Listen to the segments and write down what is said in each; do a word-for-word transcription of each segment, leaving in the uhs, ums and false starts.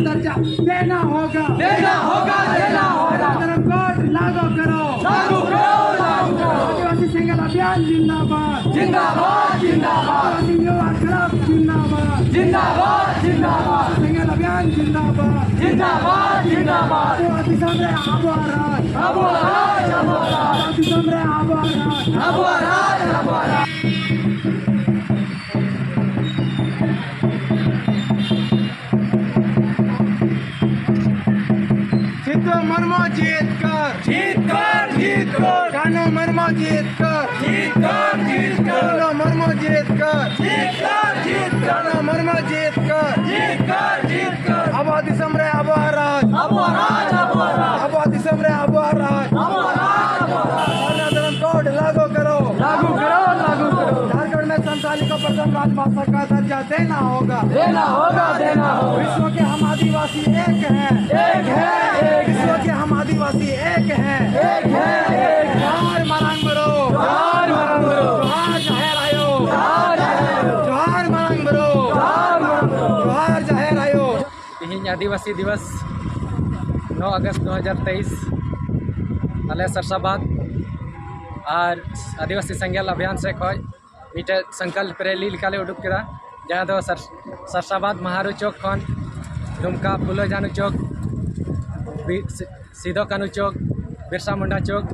दर्जा देना होगा, देना होगा, देना होगा। धर्म कोड लागू करो, लागू करो, लागू करो। आदिवासी सेंगेल अभियान जिंदाबाद, जिंदाबाद, जिंदाबाद। आदिवासी युवा क्लब जिंदाबाद, जिंदाबाद, जिंदाबाद। सेंगेल अभियान जिंदाबाद, जिंदाबाद, जिंदाबाद। आदिवासी सामने आबो राज, आबो राज, आबो राज। आदिवासी सामने आबो राज, आबो राज, आबो राज। सिद्धू मुर्मू जीत कर, जीत कर, जीत कर। कानू मुर्मू जीत कर, जीत कर, जीत कर। कानू मुर्मू जीत कर, जीत कर, जीत कर। कानू मुर्मू जीत कर, जीत कर, जीत कर। ᱟᱵᱚᱣᱟᱜ ᱫᱤᱥᱚᱢ ᱨᱮ ᱟᱵᱚᱣᱟᱜ ᱨᱟᱡᱽ, ᱟᱵᱚᱣᱟᱜ ᱨᱟᱡᱽ, ᱟᱵᱚᱣᱟᱜ ᱨᱟᱡᱽ᱾ ᱟᱵᱚᱣᱟᱜ ᱫᱤᱥᱚᱢ ᱨᱮ ᱟᱵᱚᱣᱟᱜ ᱨᱟᱡᱽ, ᱟᱵᱚᱣᱟᱜ ᱨᱟᱡᱽ, ᱟᱵᱚᱣᱟᱜ ᱨᱟᱡᱽ᱾ ᱥᱟᱨᱱᱟ ᱫᱷᱚᱨᱚᱢ कोड लागू करो, लागू करो, लागू करो। झारखंड में संथाली को प्रथम राजभाषा का दर्जा देना होगा, देना होगा, देना होगा। विश्व के हम आदिवासी एक हैं, एक है, एक विश्व है। के हम आदिवासी एक हैं, एक है, एक है। जोहार मरांग बरो, जोहार मरांग बरो। जोहार जाहेर आयो, जोहार जाहेर आयो। जोहार मरांग बरो, जोहार मरांग बरो। जोहार जाहेर आयो। ᱛᱮᱦᱮᱧ ᱟᱹᱫᱤᱵᱟᱹᱥᱤ ᱫᱤᱵᱚᱥ, ᱱᱚ ᱟᱜᱚᱥᱴ ᱫᱩ ᱦᱟᱡᱟᱨ ᱛᱮᱭᱤᱥ, ᱟᱞᱮ ᱥᱟᱨᱥᱟᱵᱟᱫᱽ ᱟᱨ ᱟᱹᱫᱤᱵᱟᱹᱥᱤ ᱥᱮᱸᱜᱮᱞ ᱚᱵᱷᱤᱭᱟᱱ ᱥᱮᱫ ᱠᱷᱚᱱ ᱢᱤᱫᱴᱮᱡ ᱥᱚᱝᱠᱚᱞᱯ ᱨᱮᱞᱤ ᱞᱮᱠᱟᱞᱮ ᱩᱰᱩᱠ ᱠᱮᱫᱟ, ᱡᱟᱦᱟᱸ ᱫᱚ ᱥᱟᱨ-, ᱥᱟᱨᱥᱟᱵᱟᱫᱽ ᱢᱟᱦᱟᱨᱩ ᱪᱚᱠ ᱠᱷᱚᱱ ᱫᱩᱢᱠᱟ ᱯᱷᱩᱞᱳ ᱡᱷᱟᱱᱩ ᱪᱚᱠ, ᱵᱤ-, ᱥᱤ-, ᱥᱤᱫᱚ ᱠᱟᱹᱱᱩ ᱪᱚᱠ, ᱵᱤᱨᱥᱟ ᱢᱩᱱᱰᱟ ᱪᱚᱠ᱾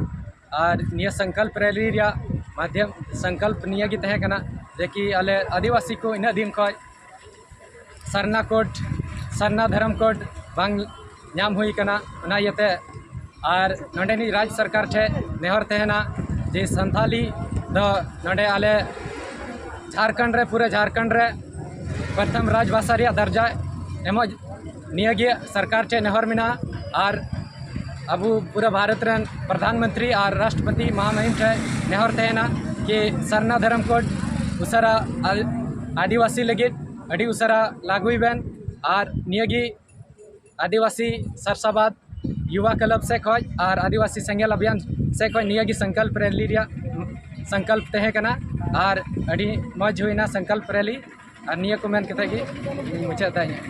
ᱟᱨ ᱱᱤᱭᱟᱹ ᱥᱚᱝᱠᱚᱞᱯ ᱨᱮᱞᱤ ᱨᱮᱭᱟᱜ ᱢᱟᱫᱽᱫᱷᱚᱢ, ᱥᱚᱝᱠᱚᱞᱯ ᱱᱤᱭᱟᱹ ᱜᱮ ᱛᱟᱦᱮᱸ ᱠᱟᱱᱟ ᱡᱮ ᱠᱤ ᱟᱞᱮ ᱟᱹᱫᱤᱵᱟᱹᱥᱤ ᱠᱚ ᱤᱱᱟᱹᱜ ᱫᱤᱱ ᱠᱷᱚᱱ ᱥᱟᱨᱱᱟ ᱠᱳᱰ, ᱥᱟᱨᱱᱟ ᱫᱷᱚᱨᱚᱢ ᱠᱳᱰ ᱵᱟᱝ ᱧᱟᱢ ᱦᱩᱭ ᱠᱟᱱᱟ, ᱚᱱᱟ ᱤᱭᱟᱹᱛᱮ᱾ ᱟᱨ ᱱᱚᱰᱮᱱᱤᱡ ᱨᱟᱡᱽ ᱥᱚᱨᱠᱟᱨ ᱴᱷᱮᱱ ᱱᱮᱦᱚᱨ ᱛᱟᱦᱮᱱᱟ ᱡᱮ ᱥᱟᱱᱛᱷᱟᱞᱤ ᱫᱚ ᱱᱚᱰᱮ ᱟᱞᱮ ᱡᱷᱟᱲᱠᱷᱚᱸᱰ ᱨᱮ, ᱯᱩᱨᱟᱹ ᱡᱷᱟᱲᱠᱷᱚᱸᱰ ᱨᱮ ᱯᱨᱚᱛᱷᱚᱢ ᱨᱟᱡᱽ ᱵᱷᱟᱥᱟ ᱨᱮᱭᱟᱜ ᱫᱚᱨᱡᱟ ᱮᱢᱚᱜ, ᱱᱤᱭᱟᱹᱜᱮ ᱥᱚᱨᱠᱟᱨ ᱴᱷᱮᱱ ᱱᱮᱦᱚᱨ ᱢᱮᱱᱟᱜᱼᱟ᱾ ᱟᱨ ᱟᱵᱚ ᱯᱩᱨᱟᱹ ᱵᱷᱟᱨᱚᱛ ᱨᱮᱱ ᱯᱨᱚᱫᱷᱟᱱ ᱢᱚᱱᱛᱨᱤ ᱟᱨ ᱨᱟᱥᱴᱨᱚᱯᱚᱛᱤ ᱢᱚᱦᱟᱢᱚᱦᱤᱢ ᱴᱷᱮᱱ ᱱᱮᱦᱚᱨ ᱛᱟᱦᱮᱱᱟ ᱠᱤ ᱥᱟᱨᱱᱟ ᱫᱷᱚᱨᱚᱢ ᱠᱳᱰ ᱩᱥᱟᱹᱨᱟ ᱟ-, ᱟᱹᱫᱤᱵᱟᱹᱥᱤ ᱞᱟᱹᱜᱤᱫ ᱟᱹᱰᱤ ᱩᱥᱟᱹᱨᱟ ᱞᱟᱹᱜᱩᱭ ᱵᱮᱱ᱾ ᱟᱨ ᱱᱤᱭᱟᱹᱜᱮ ᱟᱹᱫᱤᱵᱟᱹᱥᱤ ᱥᱟᱨᱥᱟᱵᱟᱫᱽ ᱭᱩᱵᱟ ᱠᱞᱟᱵᱽ ᱥᱮᱫ ᱠᱷᱚᱱ ᱟᱨ ᱟᱹᱫᱤᱵᱟᱹᱥᱤ ᱥᱮᱸᱜᱮᱞ ᱚᱵᱷᱤᱭᱟᱱ ᱥᱮᱫ ᱠᱷᱚᱱ ᱱᱤᱭᱟᱹᱜᱮ ᱥᱚᱝᱠᱚᱞᱯ ᱨᱮᱞᱤ ᱨᱮᱭᱟᱜ ᱥᱚᱝᱠᱚᱞᱯ ᱛᱟᱦᱮᱸ ᱠᱟᱱᱟ᱾ ᱟᱨ ᱟᱹᱰᱤ ᱢᱚᱡᱽ ᱦᱩᱭᱱᱟ ᱥᱚᱝᱠᱚᱞᱯ ᱨᱮᱞᱤ᱾ ᱟᱨ ᱱᱤᱭᱟᱹ ᱠᱚ ᱢᱮᱱ ᱠᱟᱛᱮ ᱜᱮ ᱤᱧ ᱢᱩᱪᱟᱹᱫ ᱫᱟ ᱤᱧᱟᱹᱜ᱾